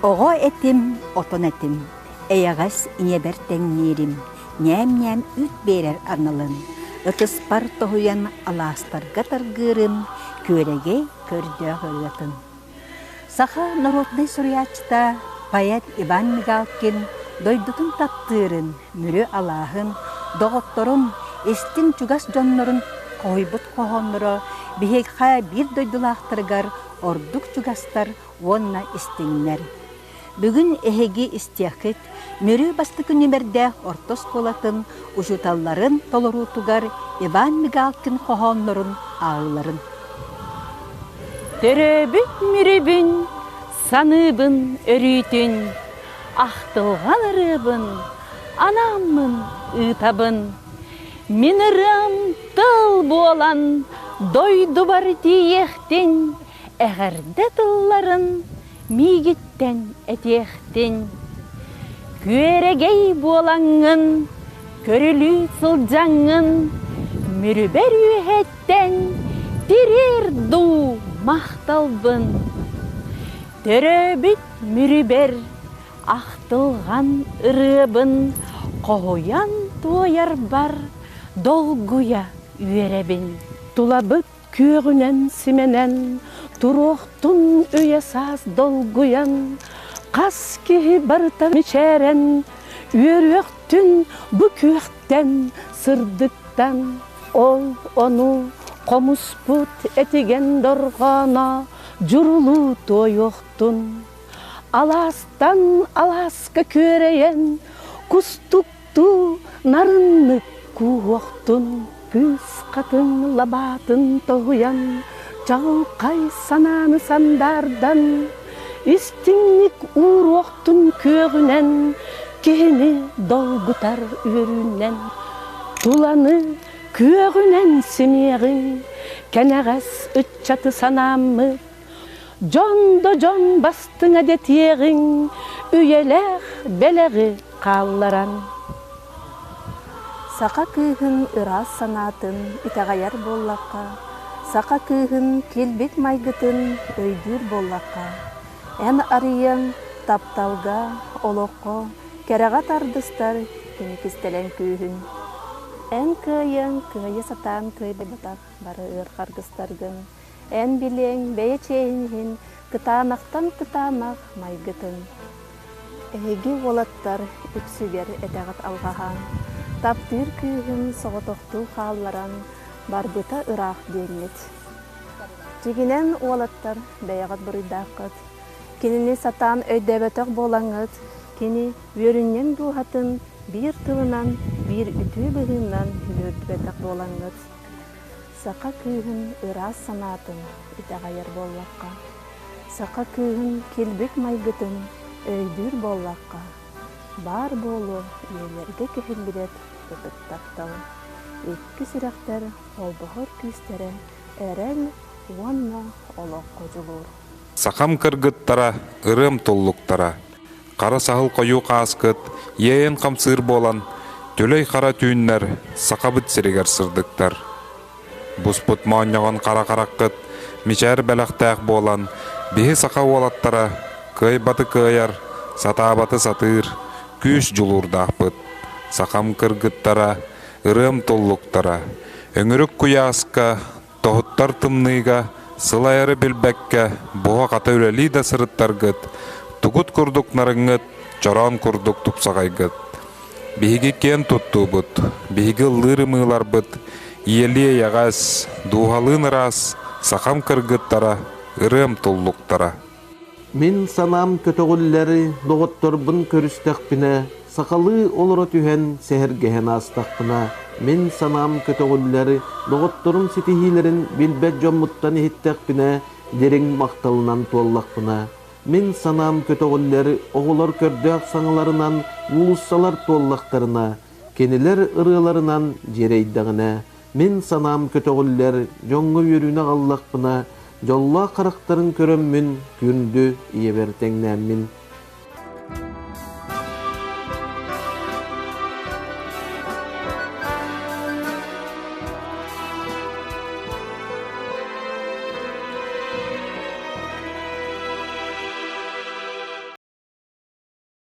Оҕо этим, отон этим, эйэҕэс ийэбэр тэҥниирим, ньээм-ньээм үүт биэрэр аналын, ытыспар тоһуйан алаастарга таргыырым, күөрэгэй көрдөөх ырыатын. Саха народнай суруйааччыта, поэт Иван Мигалкин дойдутун таптыырын, Мүрү алааһын, доҕотторун, истиҥ чугас дьоннорун хоһуйбут хоһоонноро биһиэхэ биир дойдулаахтарыгар ордук чугастар уонна истиҥнэр. Бүгүн эһиги истиэххит Мүрү бастакы нүмэрдээх орто оскуолатын учууталларын толоруутугар Иван Мигалкин хоһооннорун ааҕыыларын. Төрөөбүт Мүрүбүн саныыбын өрүүтүн, ахтылҕан ырыабын анааммын ыытабын. Мин ырыам тыл буолан дойдубар тиийиэхтин, эҕэрдэ тылларын миигиттэн этиэхтин. Күөрэгэй буолаҥҥын, көрүлүү сылдьаҥҥын, мүрүбэр үөһэттэн тириэр дуу махталбын. Төрөөбүт мүрүбэр ахтылҕан ырыабын хоһуйан туойарбар долгуйа үөрэбин. Тулабыт күөҕүнэн симэнэн, туруохтун үйэ-саас долгуйан, хас киһи барыта мичээрэн, үөрүөхтүн бу күөхтэн, сырдыктан. Ол ону хомуспут этигэн дорҕооно дьурулуу туойуохтун. Алаастан алааска күөрэйэн, кустуктуу нарыннык кууһуохтун. Кыыс хатыҥ лабаатын тоһуйан, чаҕылхай санааны сандаардан, истиҥник ууруохтун күөҕүнэн, киһини долгутар үөрүүнэн. Туланы күөҕүнэн симиэҕиҥ, кэнэҕэс ыччаты санааммыт, дьон да дьон бастыҥа дэтиэҕиҥ, үйэлээх бэлэҕи хаалларан. Саха кыыһын ыраас санаатын итэҕэйэр буоллахха, саха кыыһын килбик майгытын өйдүүр буоллахха, эн арыйыаҥ тапталга, олоххо, кэрэҕэ тардыстар кини кистэлэҥ күүһүн. Эн кыайыаҥ кыайа сатаан кыайбатах бары ыар харгыстаргын, эн билиэҥ бэйэ чиэһин иһин кытаанахтан кытаанах майгытын. Эһиги уолаттар үксүгэр этэҕит алҕаһаан, таптыыр кыыһын соҕотохтуу хаалларан барбыта ыраах диэҥҥит. Дьиҥинэн уолаттар бэйэҕит буруйдааххыт. Кинини сатаан өйдөөбөтөх буолаҥҥыт, кини үөрүнньэҥ дууһатын биир тылынан, биир үтүө быһыынан үөрдүбэтэх буолаҥҥыт. Саха кыыһын ыраас санаатын итэҕэйэр буоллахха, саха кыыһын килбик майгытын өйдүүр буоллахха, баар буолуо үйэлэргэ кэһиллибэт ытык таптал, икки сүрэхтэр холбоһор күүстэрэ эрэл уонна олоххо дьулуур. Сахам кыргыттара, ырыам туллуктара, хара саһыл хойуу хааскыт иэйэн хамсыыр буолан, түлэй хара түүннэр Сахабыт сиригэр сырдыктар. Буспут моонньоҕон хара хараххыт мичээр бэлэхтээх буолан, биһи саха уолаттара кыайбаты кыайар, сатаабаты сатыыр, күүс дьулуурдаахпыт. Сахам кыргыттара, ырыам туллуктара, өҥүрүк куйааска, тоһуттар тымныыга сылайары билбэккэ буһа-хата үлэлии да сырыттаргыт, тугут курдук нарыҥҥыт, чороон курдук тупсаҕайгыт. Биһиги киэн туттуубут, биһиги ыллыыр ымыыларбыт, ийэлии эйэҕэс, дууһалыын ыраас, сахам кыргыттара, ырыам туллуктара. Мин санаам көтөҕүллэр, доҕотторбун көрүстэхпинэ, сахалыы олоро түһэн сэһэргэһэн аастахпына, мин санаам көтөҕүллэр, доҕотторум ситиһиилэрин билбэт дьоммуттан иһиттэхпинэ, дириҥ махталынан туоллахпына, мин санаам көтөҕүллэр, оҕолор көрдөөх саҥаларынан уулуссалар туоллахтарына, кинилэр ырыаларынан дьиэрэйдэҕинэ, Мин санаам көтөҕүллэр, дьоҥҥо үөрүүнү аҕаллахпына, дьоллоох харахтарын көрөммүн, күндү ийэбэр тэҥнээммин.